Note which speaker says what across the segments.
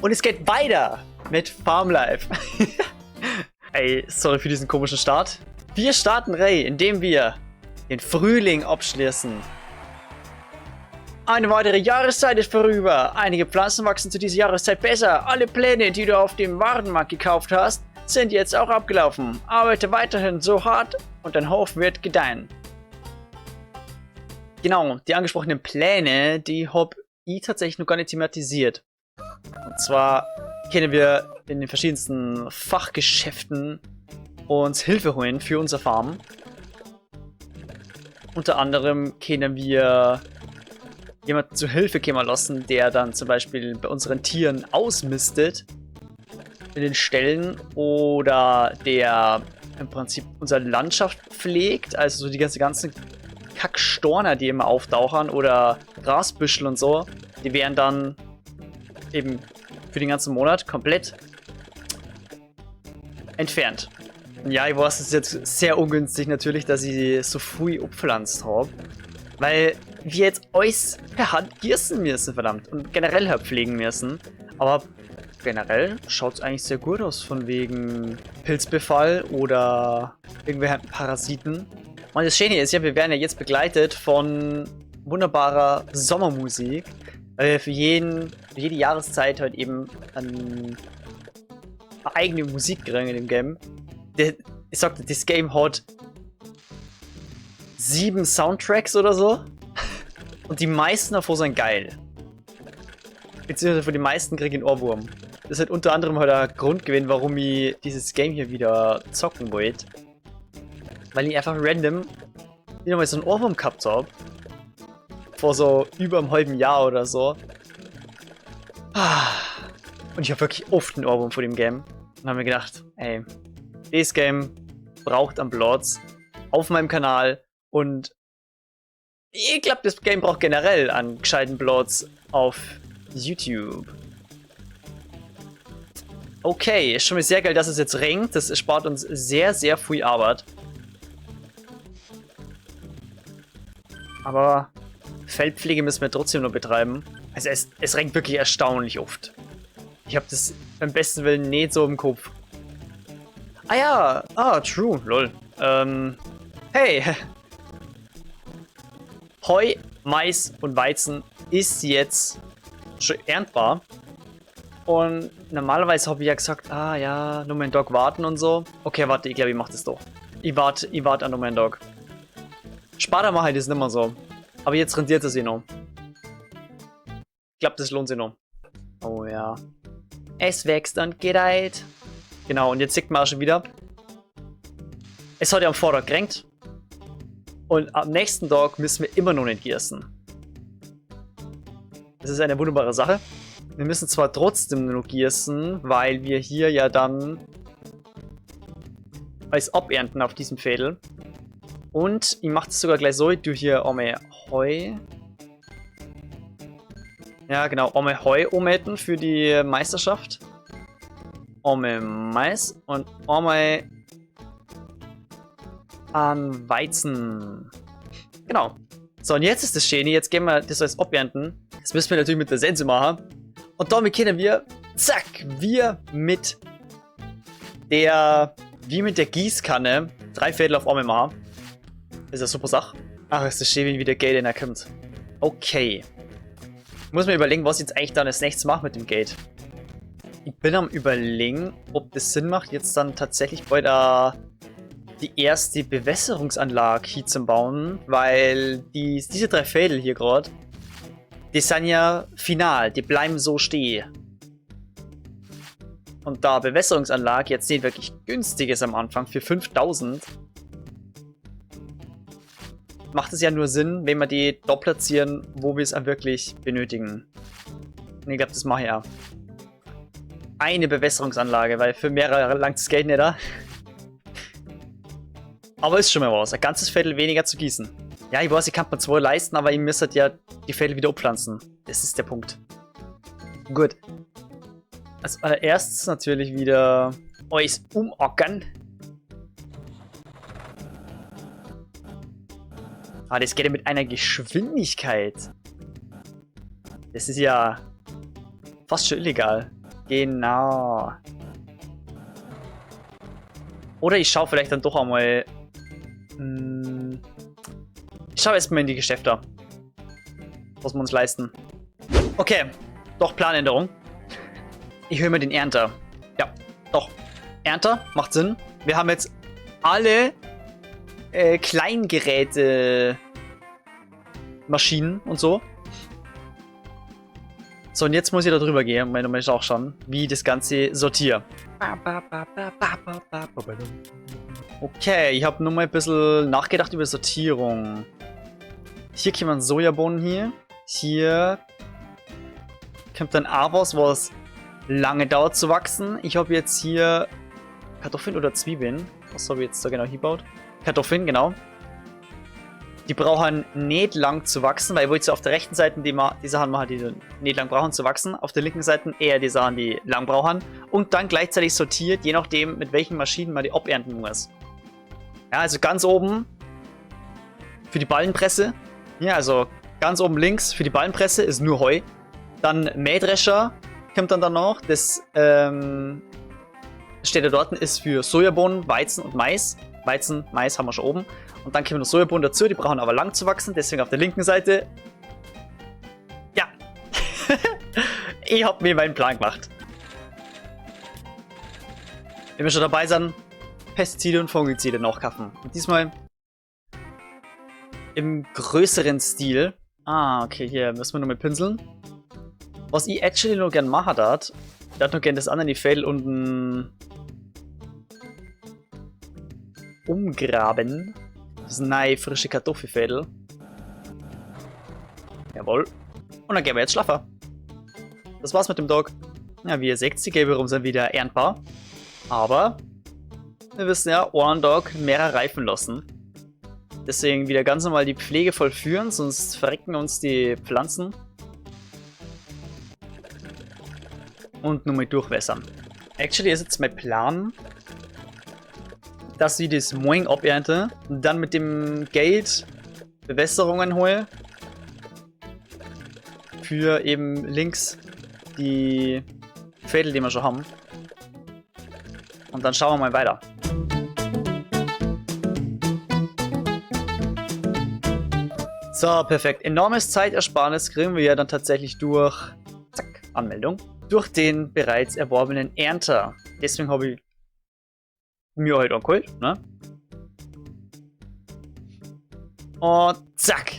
Speaker 1: Und es geht weiter mit Farm Life. Ey, sorry für diesen komischen Start. Wir starten Ray, indem wir den Frühling abschließen. Eine weitere Jahreszeit ist vorüber. Einige Pflanzen wachsen zu dieser Jahreszeit besser. Alle Pläne, die du auf dem Warenmarkt gekauft hast, sind jetzt auch abgelaufen. Arbeite weiterhin so hart und dein Hof wird gedeihen. Genau, die angesprochenen Pläne, die hab ich tatsächlich noch gar nicht thematisiert. Und zwar können wir in den verschiedensten Fachgeschäften uns Hilfe holen für unsere Farm. Unter anderem können wir jemanden zu Hilfe kommen lassen, der dann zum Beispiel bei unseren Tieren ausmistet in den Ställen oder der im Prinzip unsere Landschaft pflegt, also so die ganzen Kackstorner, die immer auftauchen oder Grasbüschel und so, die werden dann eben für den ganzen Monat komplett entfernt. Ja, ich weiß, es ist jetzt sehr ungünstig natürlich, dass ich so früh abpflanzt habe, weil wir jetzt alles per Hand gießen müssen, verdammt, und generell halt pflegen müssen. Aber generell schaut's eigentlich sehr gut aus, von wegen Pilzbefall oder irgendwelchen Parasiten. Und das Schöne ist ja, wir werden ja jetzt begleitet von wunderbarer Sommermusik, weil wir für jede Jahreszeit halt eben eine eigene Musik kriegen in dem Game. Ich sagte, das Game hat 7 Soundtracks oder so. Und die meisten davon sind geil. Beziehungsweise von den meisten krieg ich einen Ohrwurm. Das ist halt unter anderem halt der Grund gewesen, warum ich dieses Game hier wieder zocken wollte. Weil ich einfach random wieder mal so einen Ohrwurm gehabt hab. Vor so über einem halben Jahr oder so. Und ich hab wirklich oft einen Ohrwurm vor dem Game. Und hab mir gedacht, ey, das Game braucht am Platz auf meinem Kanal. Und ich glaub, das Game braucht generell einen gescheiten Platz auf YouTube. Okay, ist schon mal sehr geil, dass es jetzt regnet. Das spart uns sehr, sehr viel Arbeit. Aber Feldpflege müssen wir trotzdem noch betreiben. Also es regnet wirklich erstaunlich oft. Ich hab das beim besten Willen nicht so im Kopf. Ah ja, true, lol. Hey. Heu, Mais und Weizen ist jetzt schon erntbar. Und normalerweise hab ich ja gesagt, ah ja, nur meinen Dog warten und so. Okay, warte, ich glaube, ich mach das doch. Ich warte an nur meinen Dog. Später mache ich das nicht mehr so. Aber jetzt rentiert es sich noch. Ich glaub, das lohnt sich noch. Oh ja. Es wächst und gedeiht. Genau, und jetzt sieht man auch schon wieder. Es hat ja am Vortag geregnet. Und am nächsten Tag müssen wir immer noch nicht gießen. Das ist eine wunderbare Sache. Wir müssen zwar trotzdem noch gießen, weil wir hier ja dann alles abernten auf diesem Fädel. Und ich mach das sogar gleich so, ich tue hier einmal Heu. Ja, genau, einmal Heu umhätten für die Meisterschaft. Einmal Mais und einmal an Weizen. Genau. So, und jetzt ist das Schöne, jetzt gehen wir das alles abernten. Das müssen wir natürlich mit der Sense machen. Und damit können wir, zack, wir mit der, wie mit der Gießkanne, 3 Fädel auf einmal machen. Das ist eine super Sache. Ach, ist das schön, wie wieder Geld kommt. Okay. Muss mir überlegen, was ich jetzt eigentlich dann als nächstes mache mit dem Geld. Ich bin am Überlegen, ob das Sinn macht, jetzt dann tatsächlich bei der die erste Bewässerungsanlage hier zu bauen, weil diese 3 Fädel hier grad, die sind ja final, die bleiben so stehen. Und da Bewässerungsanlage jetzt nicht wirklich günstig ist am Anfang für 5000, macht es ja nur Sinn, wenn wir die da platzieren, wo wir es auch wirklich benötigen. Und ich glaub, das mache ich auch. Eine Bewässerungsanlage, weil für mehrere langt das Geld nicht da. Aber ist schon mal was. Ein ganzes Viertel weniger zu gießen. Ja, ich weiß, ich kann mir 2 leisten, aber ich müsste ja die Felder wieder abpflanzen. Das ist der Punkt. Gut. Als allererstes natürlich wieder alles umackern. Ah, das geht ja mit einer Geschwindigkeit. Das ist ja fast schon illegal. Genau. Oder ich schaue vielleicht dann doch einmal. Ich schaue erstmal in die Geschäfte. Was wir uns leisten. Okay, doch Planänderung. Ich hole mir den Ernter. Ja, doch. Ernter macht Sinn. Wir haben jetzt alle Kleingeräte, Maschinen und so. So, und jetzt muss ich da drüber gehen und mal nochmal schauen, wie ich das Ganze sortiere. Okay, ich habe nur mal ein bisschen nachgedacht über Sortierung. Hier kommen Sojabohnen hier. Hier kommt dann auch was, was lange dauert zu wachsen. Ich habe jetzt hier Kartoffeln oder Zwiebeln. Was habe ich jetzt da genau hingebaut? Kartoffeln, genau. Die brauchen nicht lang zu wachsen, weil ich wollte auf der rechten Seite die Sachen machen, die nicht lang brauchen zu wachsen. Auf der linken Seite eher die Sachen, die lang brauchen. Und dann gleichzeitig sortiert, je nachdem, mit welchen Maschinen man die abernten muss. Ja, also ganz oben für die Ballenpresse. Ja, also ganz oben links für die Ballenpresse ist nur Heu. Dann Mähdrescher kommt dann danach. Das steht da dort, ist für Sojabohnen, Weizen und Mais. Weizen, Mais haben wir schon oben. Und dann kommen noch Sojabohnen dazu, die brauchen aber lang zu wachsen, deswegen auf der linken Seite. Ja. Ich hab mir meinen Plan gemacht. Wenn wir schon dabei sind, Pestizide und Fungizide nachkaufen. Und diesmal im größeren Stil. Ah, okay, hier müssen wir nur mit pinseln. Was ich actually noch gern machen darf, ich darf noch gern das andere Feld unten umgraben. Das neue frische Kartoffelfädel. Jawohl. Und dann gehen wir jetzt schlafen. Das war's mit dem Tag. Ja, wie ihr seht, die gelbe Rum sind wieder erntbar. Aber wir wissen ja, einen Tag mehr reifen lassen. Deswegen wieder ganz normal die Pflege vollführen, sonst verrecken uns die Pflanzen. Und nur mal durchwässern. Actually ist jetzt mein Plan, dass ich das morgen abernte und dann mit dem Geld Bewässerungen hole. Für eben links die Fädel, die wir schon haben. Und dann schauen wir mal weiter. So, perfekt. Enormes Zeitersparnis kriegen wir ja dann tatsächlich durch, zack, Anmeldung, durch den bereits erworbenen Ernter. Deswegen habe ich mir heute angeholt, ne? Und zack.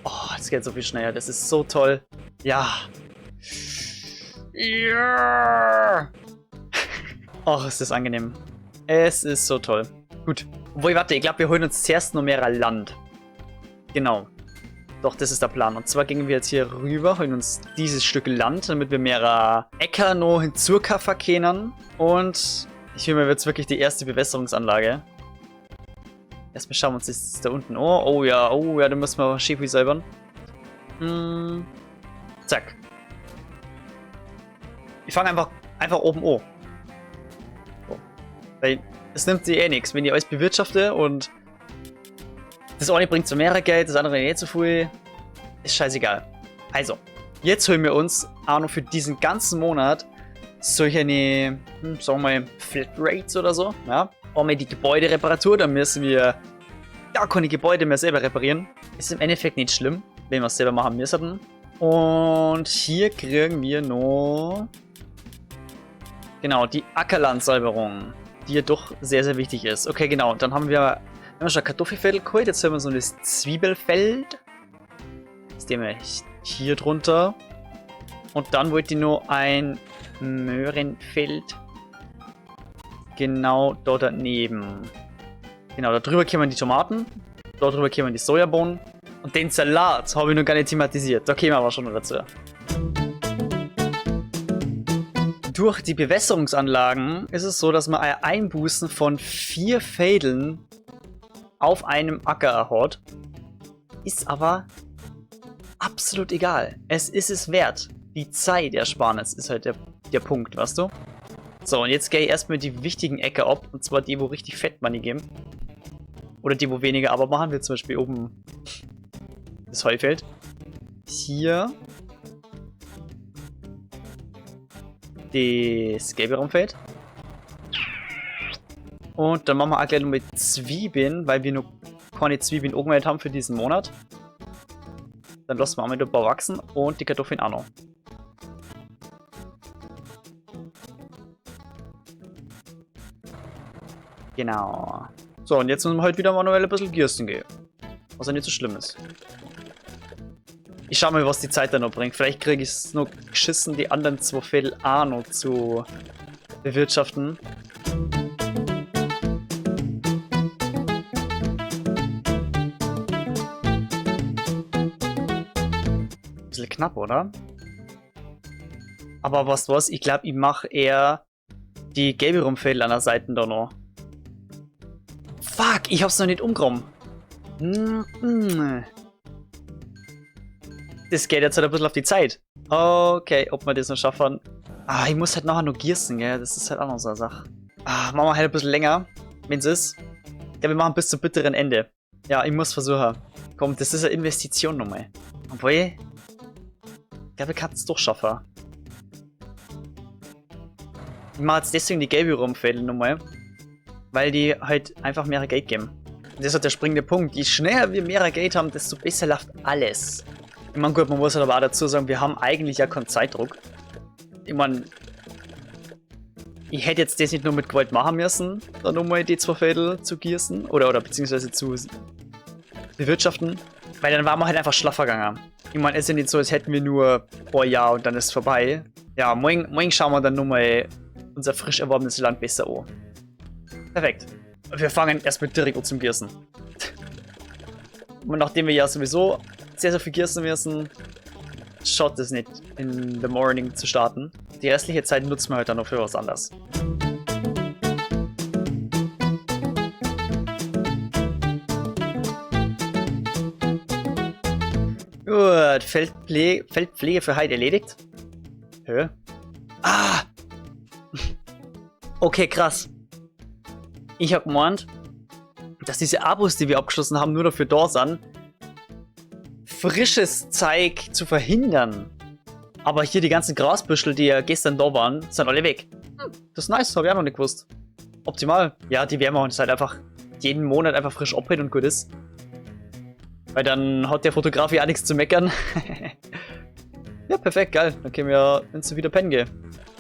Speaker 1: Oh, das geht so viel schneller. Das ist so toll. Ja. Ja. Oh, ist das angenehm. Es ist so toll. Gut. Obwohl, warte, ich glaube, wir holen uns zuerst noch mehr Land. Genau. Doch, das ist der Plan. Und zwar gehen wir jetzt hier rüber, holen uns dieses Stück Land, damit wir mehrere Äcker noch hinzukaufen können. Und ich will mir jetzt wirklich die erste Bewässerungsanlage. Erstmal schauen wir uns das da unten. Oh, oh ja, da müssen wir schön viel säubern. Zack. Ich fange einfach oben an. So. Weil es nimmt sich eh nichts, wenn ich alles bewirtschafte und das eine bringt so mehr Geld, das andere nicht so viel. Ist scheißegal. Also, jetzt holen wir uns auch noch für diesen ganzen Monat solche, sagen wir mal, Flatrates oder so. Ja. Einmal die Gebäudereparatur, dann müssen wir gar keine Gebäude mehr selber reparieren. Ist im Endeffekt nicht schlimm, wenn wir es selber machen müssen. Und hier kriegen wir noch, genau, die Ackerlandsäuberung, die ja doch sehr, sehr wichtig ist. Okay, genau, dann haben wir schon Kartoffelfeld geholt, jetzt haben wir so ein Zwiebelfeld. Das nehmen wir hier drunter. Und dann wollte ich noch ein Möhrenfeld genau dort daneben. Genau, da drüber kämen die Tomaten, da drüber kämen die Sojabohnen. Und den Salat habe ich noch gar nicht thematisiert, da kämen wir aber schon noch dazu. Durch die Bewässerungsanlagen ist es so, dass man ein Einbußen von 4 Fädeln auf einem Acker hat. Ist aber absolut egal. Es ist es wert. Die Zeitersparnis ist halt der Punkt, weißt du? So, und jetzt gehe ich erstmal die wichtigen Äcker ab. Und zwar die, wo richtig Fett Money geben. Oder die, wo weniger aber machen. Wir zum Beispiel oben das Heufeld. Hier. das gelbe Raumfeld. Und dann machen wir auch gleich noch mit Zwiebeln, weil wir noch keine Zwiebeln angemeldet haben für diesen Monat. Dann lassen wir auch mal ein paar wachsen und die Kartoffeln auch noch. Genau. So, und jetzt müssen wir halt wieder manuell ein bisschen gießen gehen. Was ja nicht so schlimm ist. Ich schau mal, was die Zeit da noch bringt. Vielleicht kriege ich es noch geschissen, die anderen zwei Viertel auch noch zu bewirtschaften. Bisschen knapp, oder? Aber was was, ich glaub, ich mach eher die gelbe Rumfädel an der Seite da noch. Fuck, ich hab's noch nicht umgenommen. Das geht jetzt halt ein bisschen auf die Zeit. Okay, ob wir das noch schaffen. Ah, ich muss halt nachher noch gießen, gell? Das ist halt auch noch so eine Sache. Ah, machen wir halt ein bisschen länger, wenn's ist. Ja, wir machen bis zum bitteren Ende. Ja, ich muss versuchen. Komm, das ist eine Investition nochmal. Obwohl, ich glaube, ich kann's doch schaffen. Ich mach jetzt deswegen die gelbe Rumfädel nochmal. Weil die halt einfach mehr Geld geben. Und das ist halt der springende Punkt. Je schneller wir mehr Geld haben, desto besser läuft alles. Ich mein, gut, man muss halt aber auch dazu sagen, wir haben eigentlich ja keinen Zeitdruck. Ich mein, ich hätte jetzt das nicht nur mit Gewalt machen müssen, da nochmal die zwei Fädel zu gießen oder beziehungsweise zu bewirtschaften, weil dann waren wir halt einfach schlaffer gegangen. Ich mein, es ist ja nicht so, als hätten wir nur ein Jahr und dann ist es vorbei. Ja, morgen schauen wir dann nochmal unser frisch erworbenes Land besser an. Perfekt. Wir fangen erstmal direkt an zum Gießen. Und nachdem wir ja sowieso sehr, sehr viel gießen müssen, schaut es nicht, in the morning zu starten. Die restliche Zeit nutzen wir halt dann noch für was anderes. Gut, Feldpflege für heute erledigt. Hä? Ah! Okay, krass. Ich hab gemeint, dass diese Abos, die wir abgeschlossen haben, nur dafür da sind, frisches Zeug zu verhindern. Aber hier die ganzen Grasbüschel, die ja gestern da waren, sind alle weg. Das ist nice, hab ich auch noch nicht gewusst. Optimal. Ja, die werden wir uns halt einfach jeden Monat einfach frisch abheben und gut ist. Weil dann hat der Fotograf ja auch nichts zu meckern. Ja, perfekt, geil. Dann können wir, wenn's wieder pennen gehen.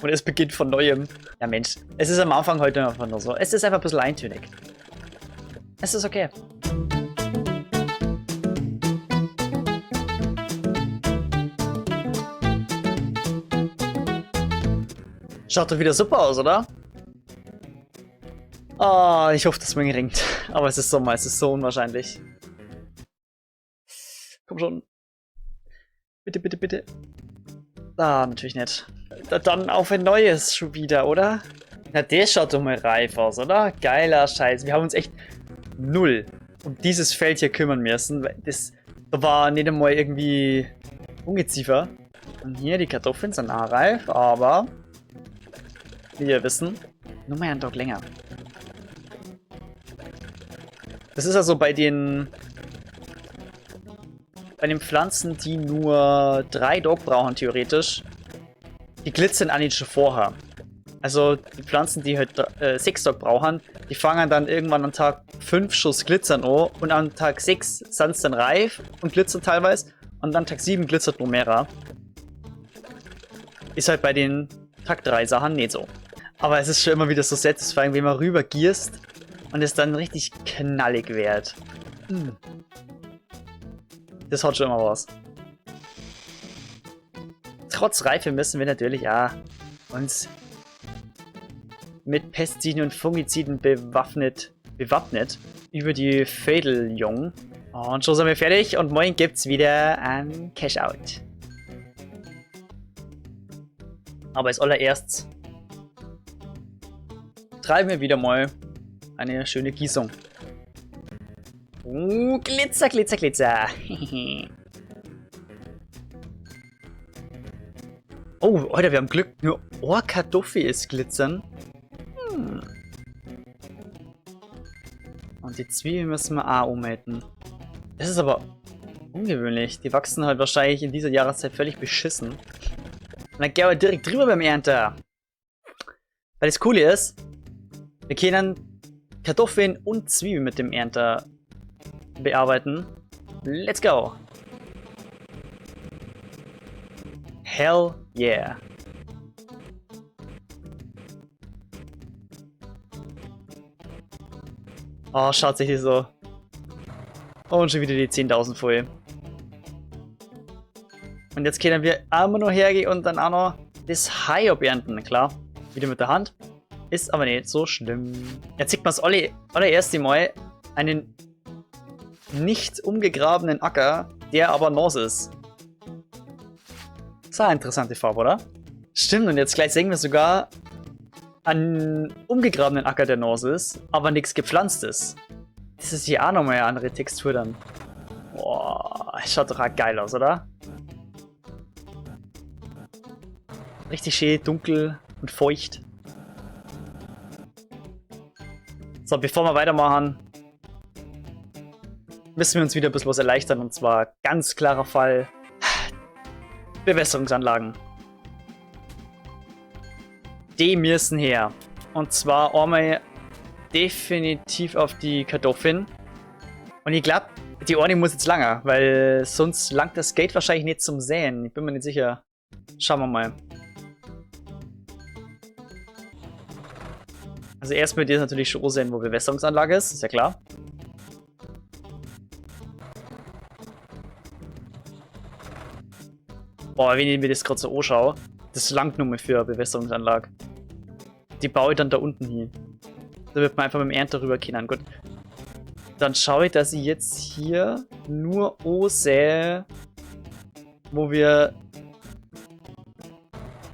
Speaker 1: Und es beginnt von neuem. Ja, Mensch, es ist am Anfang heute einfach nur so. Es ist einfach ein bisschen eintönig. Es ist okay. Schaut doch wieder super aus, oder? Oh, ich hoffe, dass man ringt. Aber es ist Sommer, es ist so unwahrscheinlich. Komm schon. Bitte, bitte, bitte. Ah, natürlich nicht. Dann auf ein neues schon wieder, oder? Na, der schaut doch mal reif aus, oder? Geiler Scheiß. Wir haben uns echt null um dieses Feld hier kümmern müssen. Weil das, da war nicht einmal irgendwie Ungeziefer. Und hier, die Kartoffeln sind auch reif, aber wie wir wissen, nur mal einen Tag länger. Das ist also bei den Pflanzen, die nur 3 Dog brauchen, theoretisch, die glitzern eigentlich schon vorher. Also die Pflanzen, die halt 6 Dog brauchen, die fangen dann irgendwann an Tag 5 Schuss glitzern an und an Tag 6 sind's dann reif und glitzern teilweise und dann Tag 7 glitzert noch mehrer. Ist halt bei den Tag 3 Sachen nicht so. Aber es ist schon immer wieder so satisfying, wenn man rüber gierst und es dann richtig knallig wird. Das hat schon immer was. Trotz Reife müssen wir natürlich auch uns mit Pestiziden und Fungiziden bewaffnet über die Fädeljung. Und schon sind wir fertig und morgen gibt's wieder ein Cash-Out. Aber als allererstes treiben wir wieder mal eine schöne Gießung. Glitzer, Glitzer, Glitzer. Oh, Alter, wir haben Glück. Nur eine Kartoffel ist glitzern. Und die Zwiebeln müssen wir auch umhalten. Das ist aber ungewöhnlich. Die wachsen halt wahrscheinlich in dieser Jahreszeit völlig beschissen. Und dann gehen wir direkt drüber beim Ernter. Weil das Coole ist, wir können Kartoffeln und Zwiebeln mit dem Ernter bearbeiten. Let's go! Hell yeah! Oh, schaut sich hier so. Und schon wieder die 10.000 voll. Und jetzt können wir einmal noch hergehen und dann auch noch das Hai abernten, klar. Wieder mit der Hand. Ist aber nicht so schlimm. Jetzt sieht man das allererste Mal einen nicht umgegrabenen Acker, der aber nass ist. Das ist eine interessante Farbe, oder? Stimmt, und jetzt gleich sehen wir sogar einen umgegrabenen Acker, der nass ist, aber nichts gepflanzt ist. Das ist hier auch nochmal eine andere Textur dann. Boah, schaut doch auch geil aus, oder? Richtig schön dunkel und feucht. So, bevor wir weitermachen, müssen wir uns wieder ein bisschen was erleichtern. Und zwar ganz klarer Fall: Bewässerungsanlagen. Die müssen her. Und zwar einmal definitiv auf die Kartoffeln. Und ich glaub, die eine muss jetzt langer, weil sonst langt das Geld wahrscheinlich nicht zum Säen. Ich bin mir nicht sicher. Schauen wir mal. Also erstmal dir natürlich schon sehen, wo Bewässerungsanlage ist, ist ja klar. Boah, wenn ich mir das grad so anschaue, das langt nur mal für eine Bewässerungsanlage. Die baue ich dann da unten hin. Da wird man einfach mit dem Ernter rüber können. Gut. Dann schaue ich, dass ich jetzt hier nur ansehe, wo wir,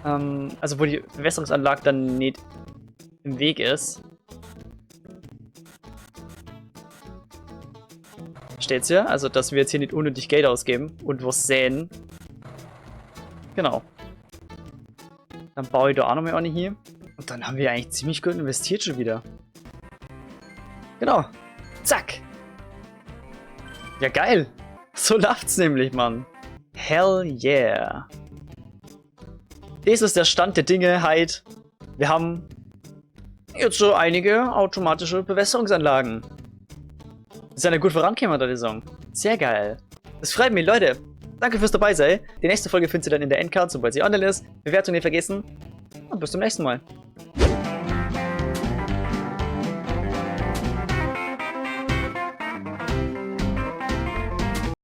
Speaker 1: also wo die Bewässerungsanlage dann nicht im Weg ist. Steht's hier? Also, dass wir jetzt hier nicht unnötig Geld ausgeben und was säen. Genau. Dann baue ich da auch nochmal eine hier. Und dann haben wir eigentlich ziemlich gut investiert schon wieder. Genau. Zack. Ja, geil. So läuft's nämlich, Mann. Hell yeah. Das ist der Stand der Dinge halt. Wir haben jetzt so einige automatische Bewässerungsanlagen. Ist ja gut vorangekommen, der Saison. Sehr geil. Das freut mich, Leute. Danke fürs dabei sein. Die nächste Folge findet ihr dann in der Endcard, sobald sie online ist. Bewertung nicht vergessen. Und bis zum nächsten Mal.